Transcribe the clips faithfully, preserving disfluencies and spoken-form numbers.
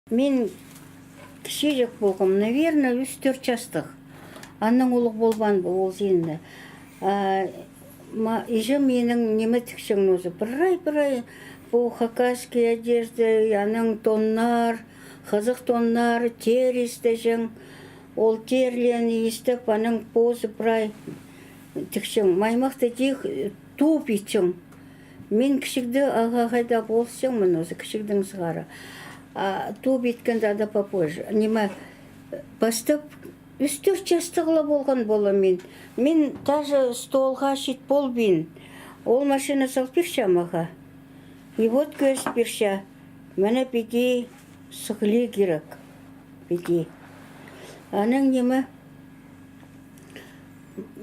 Мин кічіҷек полғам, наверно, ӱс-тӧрт частығ. Аннаң улуғ полбаан ол синде. А, ма-, іҷем минің ниме тікчең нооза. Прай-прай пу хакасский одежда, анаң тоннар, хызых тоннар, тер истеҷең. Ол терлерні истеп, анаң позы прай тікчең. Маймахты тик, э, ту итчең. Мин кічігде ағаа хайда полысчаңмын нооза, кічігдең сығара. А ту иткенде ада попозже. Ниме, пастап ӱс-тӧрт частығ ла полған полам мин. Мин даже столға чит полбин. Ол машина сал пирче ағаа. И вот кӧзіт пирче. Мына піди сығылии кирек. Піди. Анаң ниме,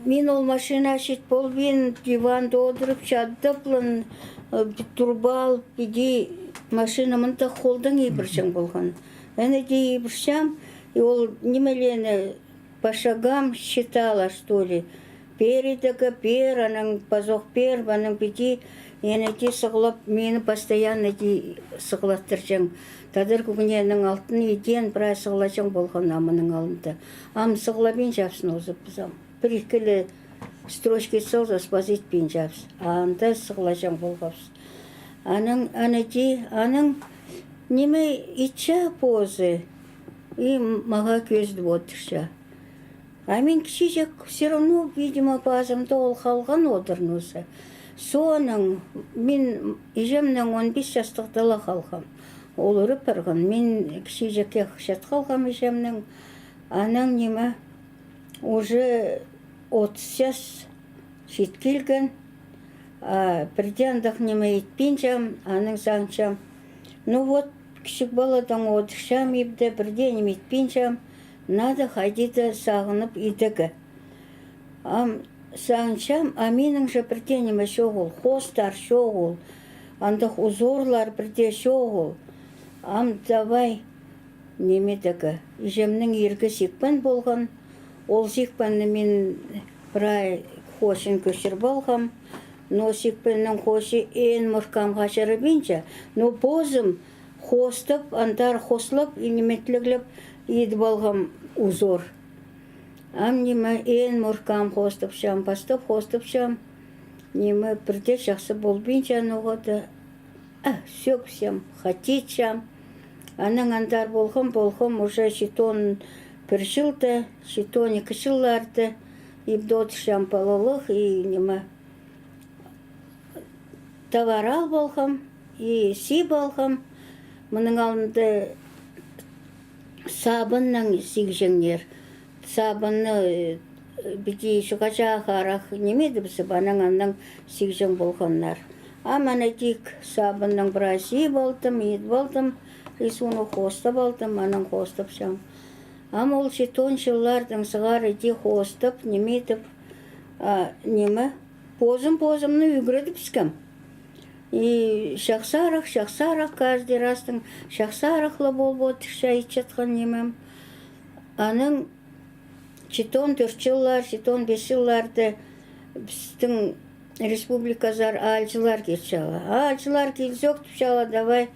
мин ол машина чит полбин, диванда одырып, чатып лан, э, турбал, піди машина мында холдаң ибірҷең полған. Ана дее ибірчем, и ол нимелерні по шагам считала, что ли. Пеер идерге, пеер, анаң пазох пеер, анаң піди, ана дее сығылап, мині постоянно дее сығылаттырҷаң. Тадар кӧгенегінің алтын идеен прай сығылаҷаң полған амының алнында. Ам сығылабинчабыс нооза піс ам. Пір-ікі ле строчка салзабыс, паза итпинчебіс. А анда сығылаҷаң полғабыс. Анаң, ана дее, анаң ниме итче позы. И мағаа кӧзідіп одырча. А мин кічіҷек, всё равно, видимо, пазымда ол халған одыр нооза. Соонаң мин іҷемнең он пис частығда ла халғам. Ол ӱреп парған. Мин кічіҷекке чат халғам іҷемнең. Анаң ниме, уже отыс час чит килген, а пірдее андағ ниме итпинчем, анаң сағынчам. Ну вот, кічіг паладаң одырчам ибде, пірдее ниме итпинчем, надо хайди даа сағынып идерге. Ам сағынчам, а минің же пірдее ниме чоғыл, хоостар чоғыл, андағ узорлар пірдее чоғыл. Ам давай, ниме идерге, іҷемнің иргі сикпен полған. Ол сикпенні мин прай хоочын кӧчіріп алғам. Но сикпеннің хоочы ээн моркамға чарабинча. Но позым хоостап, андар хослап, и ниме тілеглеп идіп алғам узор. Ам ниме, ээн моркам хоостапчам, пастап хоостапчам. Ниме, пірдее чахсы полбинча ноға даа. А, сӧксем, хати итчем. Анаң андар полғам, полғам, уже читон пір чылда, читон ікі чылларда ибде одырчам палалығ, и ниме, товар алып алғам, и сиб алғам. Мының алнында сабыннаң сигҷеңнер. Сабынны, э, піди чуғаҷахарах ниме идібізіп, анаң аннаң сигҷең полғаннар. Ам ана тик сабыннаң прай сиб алдым, идіп алдым, рисунок хоостап алдым, анаң хоостапчам. Ам ол читон чыллардаң сығара иди хоостап, ниме идіп, а, ниме, позым позымны ӱгредібіскем. И чахсарах, чахсарах, каждый разтың чахсарах ла полып одырча итчатхан нимем. Анаң читон тӧрт чыллар, читон пис чылларда пістің республиказар аалҷылар килчелер. Аалҷылар килзе, тіпчелер, давай,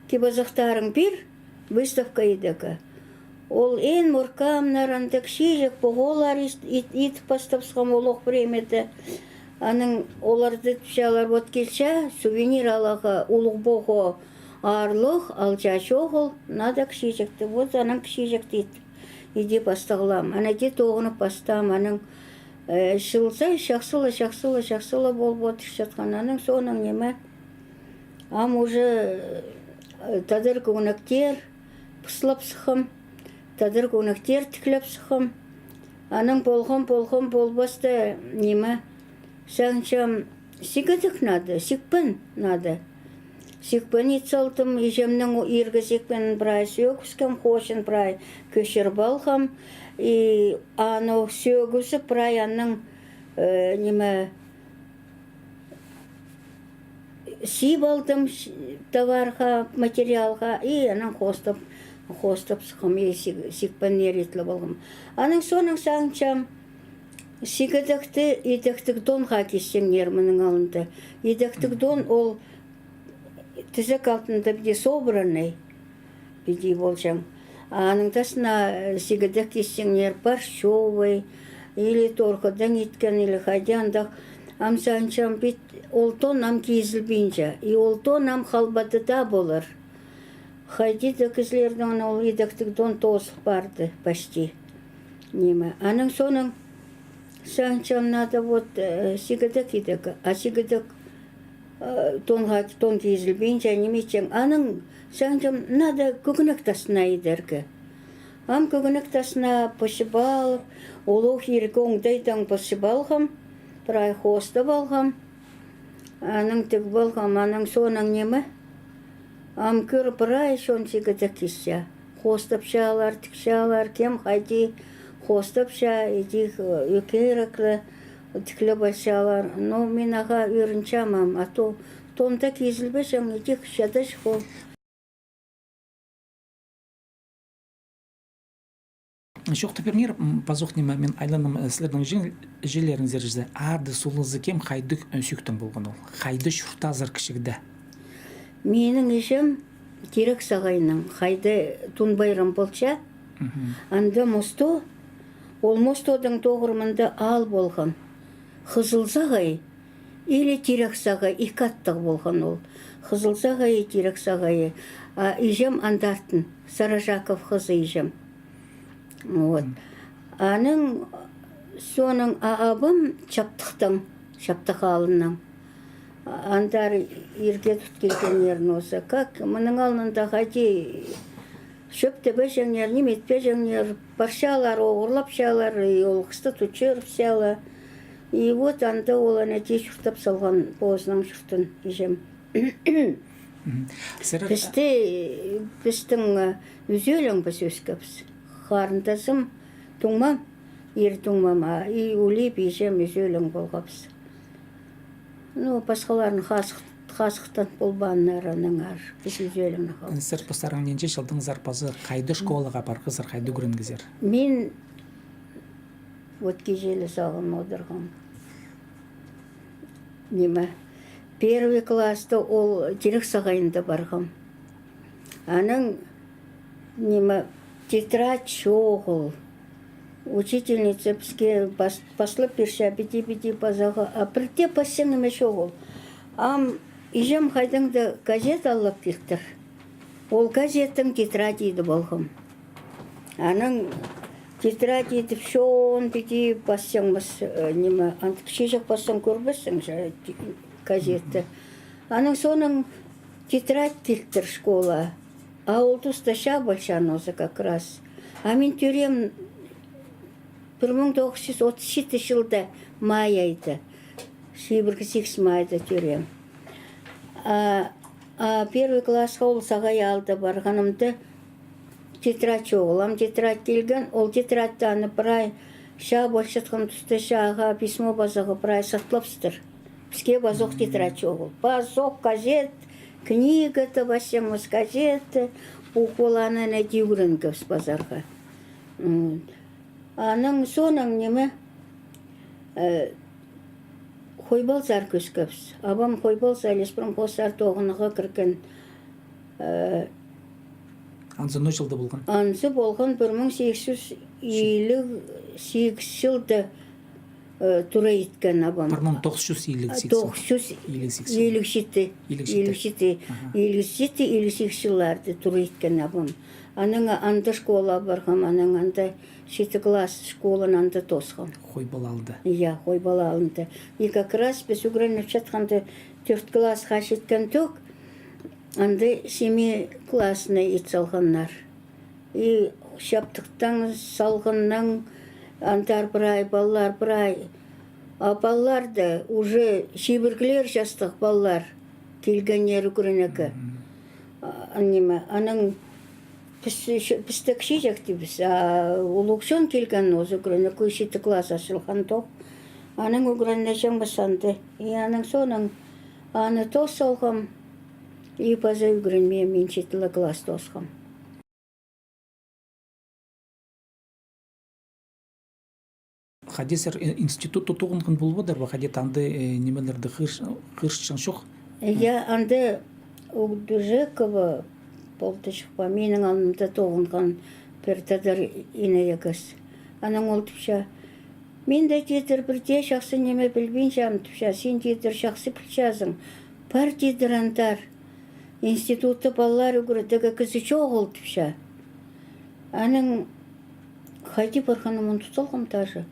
кип-азахтарың пир, выставка идерге. Ол ээн моркамнар анда кічіҷек поғолар ит-, ит-, итіп пастапсхам олох времяда. Анаң олар тіпчелер, вот килче, сувенир аларға улуғ поғо аарлығ, алҷа чоғыл, надо кічіҷекті. Вот анаң кічіҷекті ит-, иди пастағлам. Ана иди тоғынып пастаам, анаң, э, чыл сай чахсы ла, чахсы ла, чахсы ла полып одырчатхан. Анаң соонаң ниме, ам уже, э, тадар кӧгенектер пыслап сыххам, тадар кӧгенектер тіклеп сыххам. Анаң полғам, полғам, полбаста, ниме, сағынчам, сигедек надо, сикпен надо. Сикпен ит салдым, іҷемнің иргі сикпенін прай сӧгіскем, хоочын прай кӧчіріп алғам. И аны сӧгізіп, прай аннаң, э, ниме, сиб алдым ш-, товарға, материалға, и анаң хоостап, хоостап сыххам, и сиг-, сикпеннер итлеп алғам. Анаң соонаң сағынчам, сигедекті идектіг тонға кисчеңнер мының алнында. Идектіг тон ол тізек алтында піди собранный. Піди полҷаң. Аның тасына, э, сигедек кисчеңнер, парчовай, или торғыдаң иткен, или хайди андағ. Ам сағынчам, пит ол тон ам кизілбинче, и ол тон ам халбады даа полар. Хайди даа кізілернің ол идектіг тон тоозыл парды почти. Ниме, аның соонаң сағынчам, надо вот, э, сигедек идерге, а сигедек, э, тонға, тон кизілбинче, ниме итчең. Аның сағынчам, надо кӧгенек тасына идерге. Ам кӧгенек тасына пысчып алып, улуғ иргі оңдайдаң пысчып алғам, прай хоостап алғам. Анаң тігіп алғам, анаң соонаң ниме? Ам кӧр, прай чон сигедек кисче. Хоостапчалар, тікчелер, кем хайди хоостапча, идӧк, э, ӧкеректі тіклеп алчалар. Но мин ағаа ӧрінчем ам, а то тон даа кизілбеҷең, идӧк чадаҷых ол. Чоохтап пиріңер, м, пазох ниме, мин айланам, э, сірернің іҷе-, іҷелеріңер чізе. Ады-солазы кем, хайдағ, э, сӧӧктең полған ол? Хайда чуртаазар кічігде? Минің іҷем Тирек сағайнаң, хайда Тун пайрам полча, мгм, анда мосто, ол мостодың тоғырымында аал полған. Хызыл сағай, или Тирек сағай, ікі аттығ полған ол. Хызыл сағайы, Тирек сағайы. А іҷем андартын, Сарожаков хызы іҷем. Вот. Аның соонаң, а, абам Чаптыхтаң, Чаптых аалынаң. Андар ирге тут килгеннер, нооза. Как, мының алнында хайди чӧп тібеҷеңнер, ниме итпеҷеңнер, парчалар, оғырлапчалар, и ол хысты тут чӧріпчелер. И вот анда ол ана тее чуртап салған позының чуртын, іҷем. Мгм. Сірер... Пісті, пістің, э, ӱзӧлең піс ӧскебіс. Харындазым, туңмам, ир туңмам, а, и улуғ іҷем ӱзӧлең полғабыс. Ну, пасхаларын хазых-, хазыхтанып полбааннар аннаңар, піс ӱзӧлең халғабыс. Сірер постарың нинҷе чылдаңзар паза хайда школаға парғазар, хайда ӱгренгезер? Мин вот кичее сағын одырғам. Ниме, первый класста ол Тирек сағайында парғам. Анаң, ниме, тетрадь чоғыл. Учительница піске пас-, паслап пирче, піди, піди пазарға. А пірдее пасчаң ниме чоғыл. Ам іҷем хайдаң даа газет алып килтір. Ол газеттең тетрадь идіп алғам. Анаң тетрадь идіп, чоон піди пасчаңмыс, э, ниме, андағ кічіҷек пассаң, кӧрбессің же, ти-, газетті. Анаң соонаң тетрадь килтір школаа. А ол туста чаа полча нооза как раз. А мин тӧреем пір муң тоғыс чӱс отыс читі чылда май айда. Чибіргі сигіс майда тӧреем. А, а первый классха ол Сағай аалда парғанымда тетрадь чоғыл. Ам тетрадь килген, ол тетрадьті аны прай чаа полчатхан туста чааға письмо пазарға прай сатлапчатыр. Піске пазох тетрадь чоғыл. Пазох газет, книга тіп пасчаңмыс, газет, букваларны ана тее ӱгренгебіс пазарға. М. Анаң соонаң ниме, э, Хойбалзар кӧскебіс. Абам Хойбалза, Леспромхозсар тоғынарға кірген, э, анзы ноо чылда полған? Анзы полған пір муң сигіс чӱс илиг сигіс чылда, э, тура иткен абам. Пір муң тоғыс чӱс илиг сигіс. Тоғыс чӱс илиг сигіс. Илиг читі. Илиг читі. Илиг читі. Аха. Илиг читі, илиг сигіс чылларда тура иткен абам. Анаң анда школаа парғам, анаң анда читі класс школаны анда тоосхам. Хойбал аалда. Я, Хойбал аалында. И как раз піс ӱгреніп чатханда тӧрт классха читкен тӧк, анда семиклассный ит салғаннар. И Чаптыхтаң, Салғыннаң, андар прай палалар, прай. А палалар даа уже чибіргілер частығ палалар килгеннер ӱгренерге. Мгм. А, ниме, анаң піс, піс тек чиҷектібіс, а улуғ чон килген, оза ӱгренерге, читі класс ачылған тох. Анаң ӱгренҷеңміс анда. И анаң соонаң аны тоос салғам, и паза ӱгренмеем, мин читі ле класс тоосхам. Хайди сірер, э, институтта тоғынған полып одыр ба, хайди анда, э, нимелерді хығыр-, хығырчаң чох? Я, анда УгДЖЭКова Ол даа чыхпа, минің алнымда тоғынған пір тадар иней кізі. Анаң ол тіпче: «Мин дее, — тидір, — пір дее чахсы ниме пілбинчем, — тіпче, — син, — тидір, — чахсы пілчезің. Пар, — тидір, — андар. Институтта палалар ӱгредерге кізі чоғыл», — тіпче. Анаң хайди парғаным ундут салғам даже.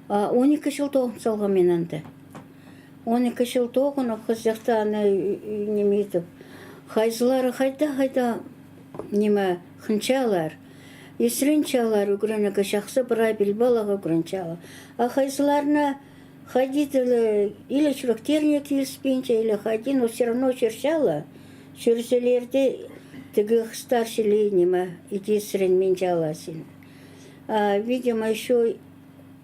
А он ікі чыл тоғын салғам мин анда. Он ікі чыл тоғынып, хызыхтаң аны, ниме идіп, хайзылары хайда-хайда, ниме, хынчалар, исіренчелер ӱгренерге, чахсы прай піліп аларға ӱгренчелер. А хайзыларына хайди-да ле или чӱректеріне киліспинче, или хайди, но всё равно чӧрчелер. Чӧрзелер дее, тігі хыстар чіли, ниме, иди исіренминчелер син. А, видимо, ещё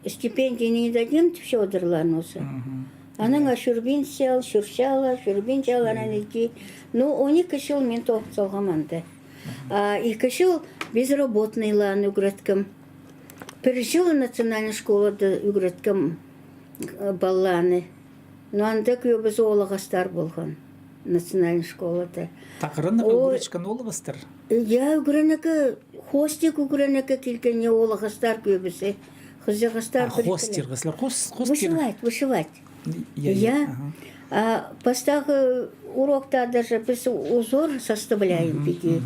стипендии не дадим, тіпче одырлар нооза. Анаң а чӧрбинчелер, чӧрчелер, чӧрбинчелер, анаң иди. Ну, он ікі чыл мин тоғын салғам анда. А ікі чыл безработныйларны ӱгреткем. Пір чыл национальный школада ӱгреткем, э, палаларны. Но анда кӧбізі оолағастар полған национальный школада. Тағырын ӱгретчеткен оолағастар? Я, ӱгренерге, хостик ӱгренерге килген, я, оолағастар кӧбізі. Хызыхтар. А, пір хостирға, сірер хос-, хостир. Вышивать, вышивать. Я, я. А пастағы урокта даже піс узор составляем, пиди.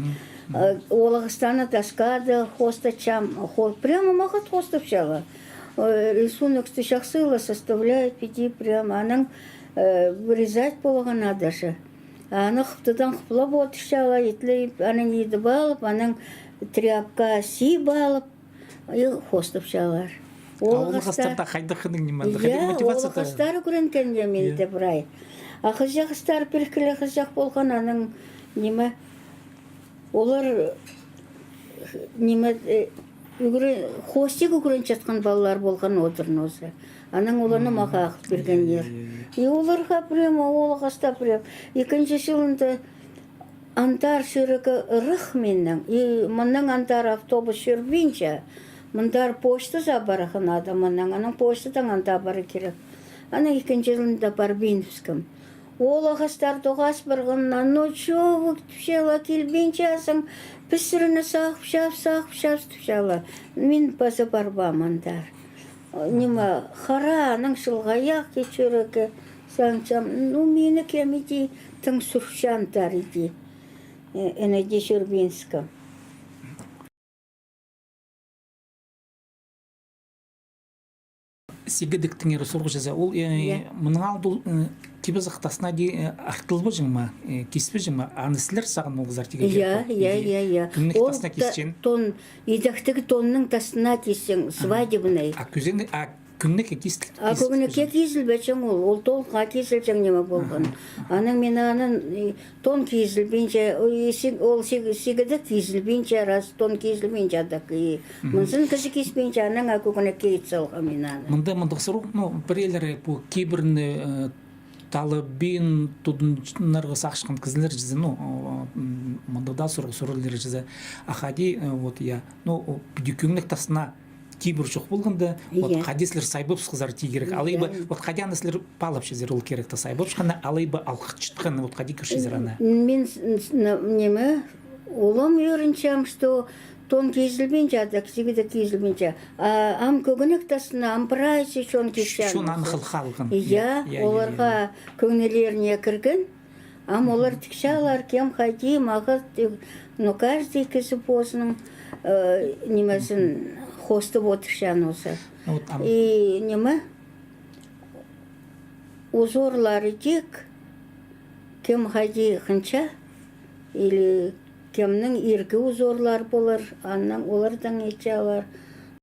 А, оолағастарны доскада хостапчам, хо-, прямо мағат хостапчалар. Э, рисунокты чахсы ла составляет, пиди, прямо. Анаң, э, вырезать полған даже. Аны хыптыдаң хыплап одырчалар, итлеп, анаң идіп алып, анаң тряпка сип алып, и хостапчалар. А оолағастар хайдағ, ниме, хайдағ мотивация? Оолағастар ӱгренген, я, минде прай. А хызыхтар, пір-ікі ле хызых полған, анаң, ниме, олар, ниме, э, ӱгре-, хостик ӱгренчеткен палалар полған одыр нооза. Анаң оларны мағаа ағыл пиргеннер. И оларға прямо, оолағастар прям. Ікінҷі чылында андар чӧрерге ырах миннең. И мыннаң андар автобус чӧрбинче. Мындар почтазар парарға надо мыннаң. Анаң почтадаң анда парарға кирек. Анаң ікінҷі чылында парбиныбысхам. Оолағастар тоғас парғаннар, но чоғыл, тіпчелер, килбинчезің, піс сірерні сағынчабыс, сағынчабыс, тіпчелер. Мин паза парбаам андар. Ниме, хара, анаң чылғаяхха чӧрерге сағынчам. Ну, мині кем иди тың сурча андар иди. Э, ана иди чӧрбинібісхем. Сигедектеңер сурғыза. Ол, э, мының алды ол, э, кибізік тасына даа, э, артылбаҷаң ма, э, киспеҷең ма, аны сірер сағын алғазар тиген. Я, я, я, я. Кӱннің тасына кисчең. Тон, идектіг тонның тасына кисчең, свадебный. А кӱзен, а кӱннеке кизіл-, а кӱннеке кизілбеҷең ол, ол толға кизілҷең ниме полған. Анаң мин анын, э, тон кизілбинче, ой, сиг-, ол сиг-, сигедек кизілбинче, раз тон кизілбинче адак, и мынзын кізі киспинче, анаң а кӱгенекке ит салғам мин аны. Мында, мындағ сурығ, ну, пірелері пу кибірні, э, талабин тудынарға сағысчатхан кізілер чізе, ну, о, м, мындағ даа сурығ сурылар чізе. А хайди, э, вот, я, ну, о, піди кӱннің тасына кибір чох полғанда, вот, хайди сірер сайбабысхазар тирге кирек. Алай ба, вот, хайди аны сірер паалапчазар ол киректі, сайбапчатханны, алай ба алғытчатханны, вот, хайди кӧрчезер аны? Мин с-, с-, на-, ниме, улам ӧрінчем, что тон кизілбинче, а так сигедек кизілбинче. А ам кӱгенек тасына, ам прайзы чон кисче. Чон аны хал-, халған. Я, я, оларға кӧңнілеріне кірген. Ам олар тікчелер, кем хайди, мағат, э, ну, каждый кізі позының, э, нимезін хостап одырча нооза. И ниме, узорлары тик, кем хайди хынча, или кемнің иргі узорлар полар, анаң олардаң итчелер.